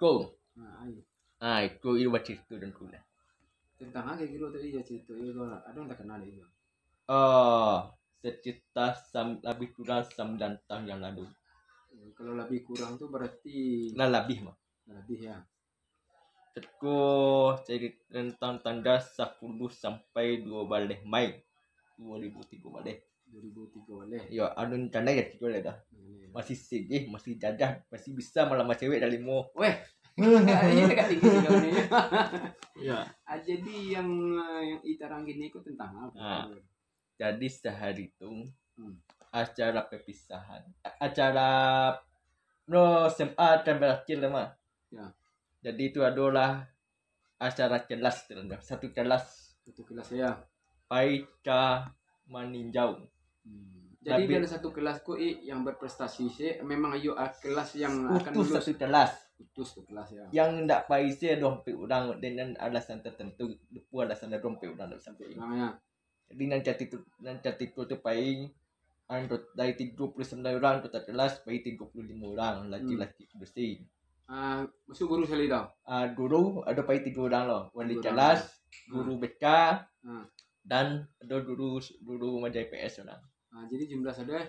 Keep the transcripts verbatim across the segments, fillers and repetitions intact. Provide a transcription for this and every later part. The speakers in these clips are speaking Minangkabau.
Iko. Ha, ai. Ha, iko iyo bacarito dan kuliah. Tentang apo kiro tadi yo carito iyo ko, ado nan takana dek iyo? Oh, sekitar sam-, lebih kurang sembilan tahun yang lalu. Hmm, kalau lebih kurang tu berarti lah lebih mah. Lah lebih ya. Teko cerita tentang tanggal sepuluh sampai dua belas Mei dua ribu tiga belas. Dua ribu tiga belas. Yo, anu tandai dah tiga belas dah. Hmm. Masih segeh, masih gagah, masih bisa malamar cewek dah limo. Weh. Ini dekat tinggi sih kau ni. Ya. Ah, jadi yang, eh, yang itarang gini ko tentang apa? Ah. Jadi sehari tu, hmm, acara perpisahan, a-, acara, no, S M A kan berakhir lah mah. Ya. Jadi tu adolah acara kelas tu lah, satu kelas. Satu kelas ya. Pai ka maninjau. Hmm. Jadi dalam satu kelas ko, i, yang berprestasi se, memang iyo, ah, kelas yang akan lulus. Utuh satu kelas. Utuh satu kelas ya. Yang ndak pai se ado ampek urang dengan alasan tertentu, lupo alasan ado ampek urang ndak sampai. Nah, ya. Jadi nan carito, nan carito tu pai, anggota dari tigo puluh sembilan urang anggota kelas, pai tigo puluh limo urang, laki-laki padusi. Ah, masuak guru sakali tu? Ah, guru ado pai tigo urang lo, wali kelas, guru B K, dan ado guru, guru maja I P S urang. Ah, jadi jumlah sadonyo?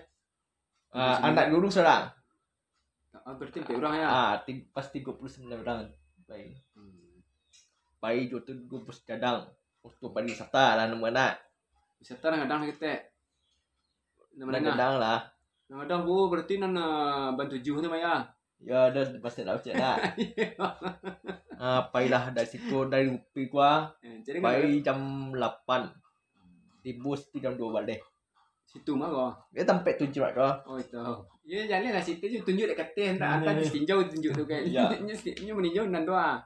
Ah, anak guru surang. Ah, berarti ampek urang ya? Ah, ti-, pas tigo puluh sembilan urang. Pai. Hmm. Pai jo tu gugus gadang. Untuk pariwisata lah namo nak. Wisata nan gadang saketek. Nan gadang lah. Nan gadang ko berarti nan, ah, ban tujuah tu mah ya? Ya, ado pasal nak cek nak. Ah, pailah dari situ, dari U P gua. Eh, jadi pai jam lapan. Tibo situ jam duo baleh. Situ mah ko? Yo, tampek tunjuak tu. Oh, itu. Yo, jaleh lah situ je tunjuak dek kateh, antah, antah tinjau tunjuak tu kan. Ya. Nyo si-, nyo maninjau nan tu ah.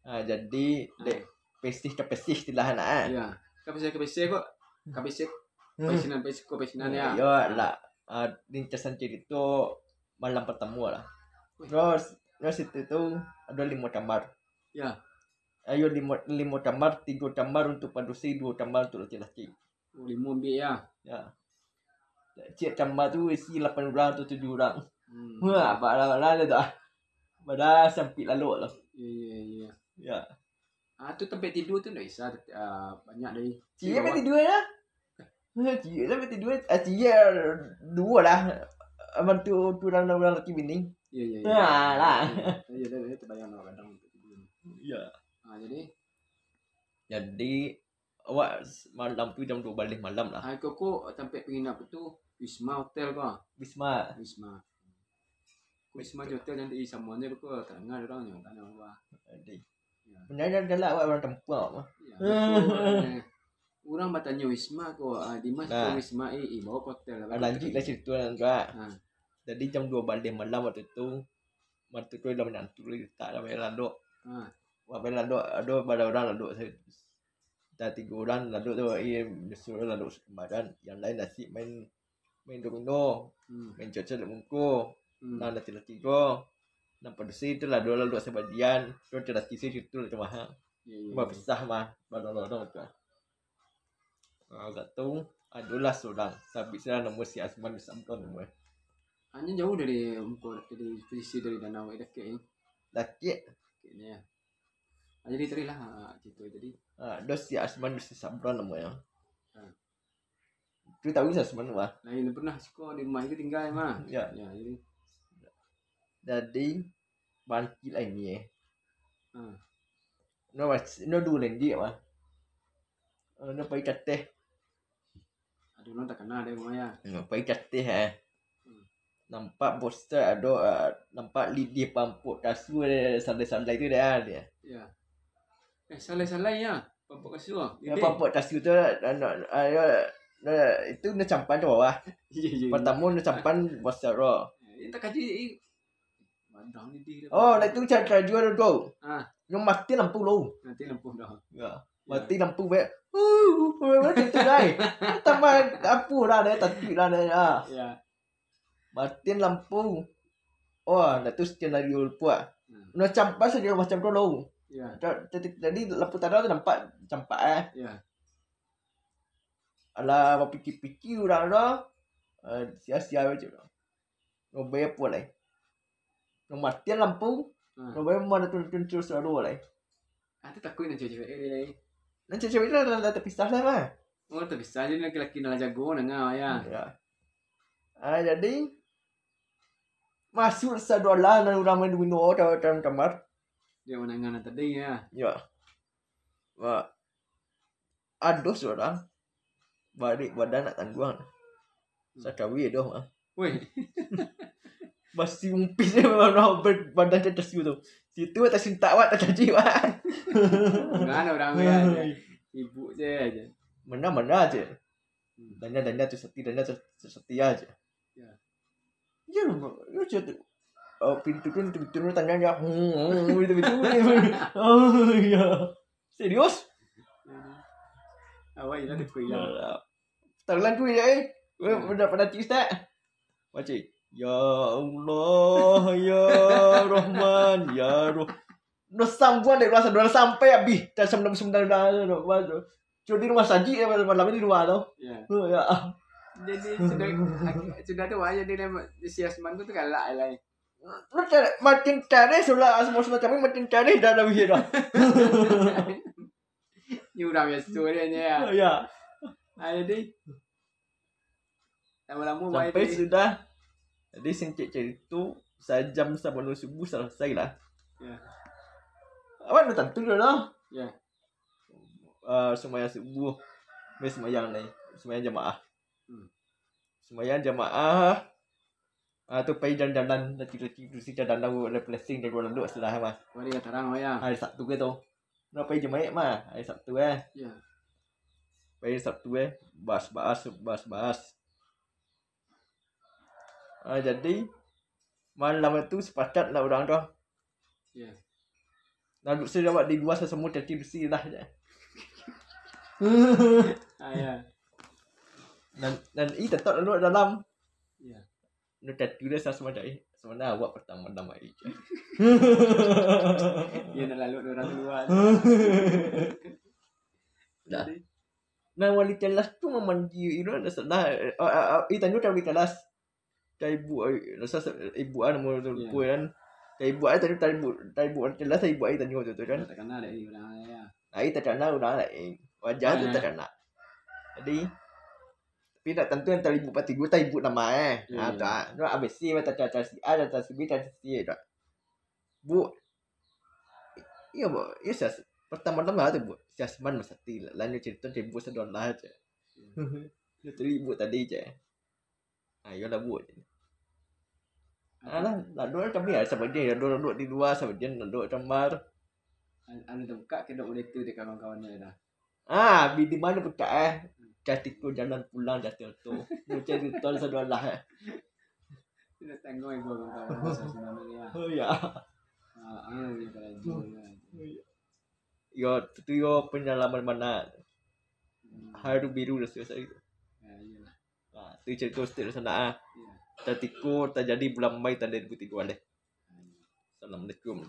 Ah, jadi, dek pesih ka pesih istilah nak, ah. Ya. Ka pesih ka pesih ko. Ka pesih. Pesinan, pesih ko pesinan ya. Yo, lah. Ah, ringkasan carito malam pertamo lah. Wih. Terus, terus situ tu ado limo kamar. Ya. Ayo, limo, limo kamar, tigo kamar untuk padusi, duo kamar untuk laki-laki. Oh, limo ambiak ya? Ya. Satiok kamar tu isi lapan urang atau tujuah urang. Hmm. Wah, bala-bala dah tu. Bala sampik lalok tu. Iya, iya, iya. Ya. Ah, tu tampek tidua tu ndak bisa, ah, banyak dari. Ciek kan tidua ya? Ciek tampek tidua, ah, ciek duo lah. Aman tu, tu urang, urang laki bini. Iya, iya, iya. Nah, lah. Iya, iya, iya, terbayang lah kadang tampek tidua. Iya. Ah, jadi? Jadi, awak s-, malam tu jam duo baleh malam lah. Ah, kok, kok tampek penginap tu Wisma Hotel ko? Wisma. Wisma. Wisma jo hotel nan di samuanyo ko tadanga urang nyo, tadanga urang. Jadi. Ya. Banyak galak awak urang kampuang mah. Ya, betul, eh. Urang batanyo Wisma ko, ah, di ma siko Wisma, eh, eh, bawa ka hotel lah, lanjuik lah carito nan tu, ah. Ha. Jadi jam duo baleh malam waktu tu, waktu tu lah manantu lah, tak lah main lalok. Ha. Wah, main lalok, ado bara urang lalok sa-, Dah tigo urang lalok tu, eh, nyusul lalok samalam. Yang lain nasib main, main domino, hmm, main cocok dek muko. Hmm. Nan laki-laki ko, nan padusi tu lah, duo lalok sabadian, tu laki-laki se tu lah cuma ha. Iya, iya, iya. Bapisah mah, balolong tu. Ah, agak tu, adolah surang. Sabik surang namo si Asman Sabton namo. Hanyo jauah dari muko, dari posisi dari danau, eh, dakek, eh. Dakek. Dakeknyo, ya. Ah, jadi tadi lah, ah, carito tadi. Ah, ado si Asman, ado si Sabran namonyo. Ah. Tu tahu si Asman tu, bah? Nah, ini pernah siko di rumah itu tinggal, mah. Ya. Ya, jadi. Jadi, bangkik lah ini, eh. Ah. No, mas, no dulu lendik, bah. Ah, no pai kateh. Aduh, no takana deh, rumah ya. No pai kateh, eh. Hmm. Nampak poster ado, ah, nampak lidih pampok kasua deh, salai-salai tu deh, ah, deh. Ya. Eh, salai-salai ya, pampok kasua. Ya, lidih. Pampok kasua tu, anu, ah, ya, nah, itu nan campan ka bawah. Iya, iya, iya. Partamo nan campan poster tu. Ya, itu kaji, i-, Padang ni di. Oh, lah tu cara, cara jual tu. Ah. Yang mati lampu lo. Mati lampu dah. Ya. Ya. Mati lampu bae. Uh, uh, uh, uh, tu, tu, dai. Tambah apa lah dai, tatuik lah dai, ah. Ya. Mati lampu. Oh, dah tu skenario lupo ah. Hmm. Nah, campak sajo macam tu lo. Ya. Ja-, jadi, jadi lampu tadau tu nampak campak, eh. Ya. Alah, bapikir-pikir urang tu, eh, sia-sia bae tu. Ngobai apo lai? Matian lampu, Hmm. Kalau boleh, mana tu, tu, tu, suara dua lah. Ah, tu takuik nak cewek-cewek dia, eh. Nak cewek-cewek dia dah, dah terpisah lah, mah. Oh, terpisah je laki-laki nak jago, nengah, ya. Ya. Ah, jadi, masuk sadolah nan urang main domino dalam, dalam kamar. Dia menangan tadi, ya. Ya. Wah. Ado surang. Barik badan nak tangguang. Sakawi ado mah. Weh. Basi umpis je badan cak tasu tu. Situ tak sintak awak tak caci awak. Mana orang dia? Sibuk je aja. Mana-mana aja. Danda-danda tu seti, danda tu seti aja. Ya. Ya, ya, cak tu. Oh, pintu tu, pintu tu tanya dia. Hmm, hmm, gitu, gitu. Oh, ya. Serius? Awak hilang tu hilang. Alah. Taruhlah tu ya, eh. Weh, udah pada cik ustaz. Baca. Ya Allah, ya Rahman, ya Roh. Dah sambuan dari rasa dah sampai habis. Tak sampai sampai dah dah dah. Cuma di rumah saji ya malam ni di luar tu. Ya. Oh, ya. Jadi sudah sudah tu aja dia si Asman tu galak lah. Lu cari, makin cari sudah semua sudah kami makin cari dah dah wihir dah. Ni urang biasa tu dia ni ya. Ya. Ah, jadi lama-lama sampai sudah. Jadi singkek cerita sajam sabalum subuh selesai lah. Ya. Awak dah tantu dah lah. Ya. Uh, sembahyang subuh. Meh sembahyang ni. Sembahyang jamaah. Hmm. Sembahyang jamaah. Ah, tu pai jalan-jalan, laki-laki tu si jalan-jalan, ada blessing dari luar lalu sudah mah. Hari tarang mah ya. Hari Sabtu ke tu. Nak pai jemaik mah, hari Sabtu eh. Ya. Pai hari Sabtu eh, bahas-bahas, bahas-bahas. Ah, jadi malam tu sepakat nak urang tu. Ya. Lalu sudah awak di luar sasamo caci besi lah je. Ah, ya. Dan dan i tetap lalu dalam. Ya. Nak caci dia sasamo caci. Sebenarnya awak pertama-tama i. Ya nak lalu orang luar. Dah. Nah, wali kelas tu memanggil Irul dah salah. Eh, ah, ah, ah, eh, tanya wali kelas. Cai ibu ai, rasa sa-, ibu ah, namo tu lupo kan. Cai ibu ai tadi, cai ibu, cai ibu lah, cai ibu ai tanyo tu, tu kan. Tak kenal dek urang ya. Ai tak kenal urang lain. Wajar tu tak kenal. Jadi, tapi tak tentu yang cai ibu patigo, cai ibu nama eh. Ha, tak. Tu A B C, tak cai si A, tak cai si B, tak cai si A, tak. Bu. Iyo, Bu. Iyo, sias. Pertama-tama tu, Bu. Sias man masati lah. Lanjut cerita cai ibu sadolah aja. Dia cai ibu tadi je. Ayolah buek. Alah, lalu kami lah sabagian, lalu-lalu di luar, sabagian lalu kamar. Anu tabukak kedok uleh tu dek kawan-kawan dia dah. Ah, bi di mana butak eh? Katiko jalan pulang jatuh tu. Macam tu tuan sadolah eh. Tidak tanggung ibu kawan-kawan sebenarnya. Oh ya. Ah, ah, dia kalau ibu ya. Yo, tu yo penyalaman mana. Haru biru dah selesai tu. Ya, iyalah. Ha, tu cerita setiap sana ah. Ya. Tatiko tajadi bulan Mei tahun dua ribu tiga baleh. Assalamualaikum.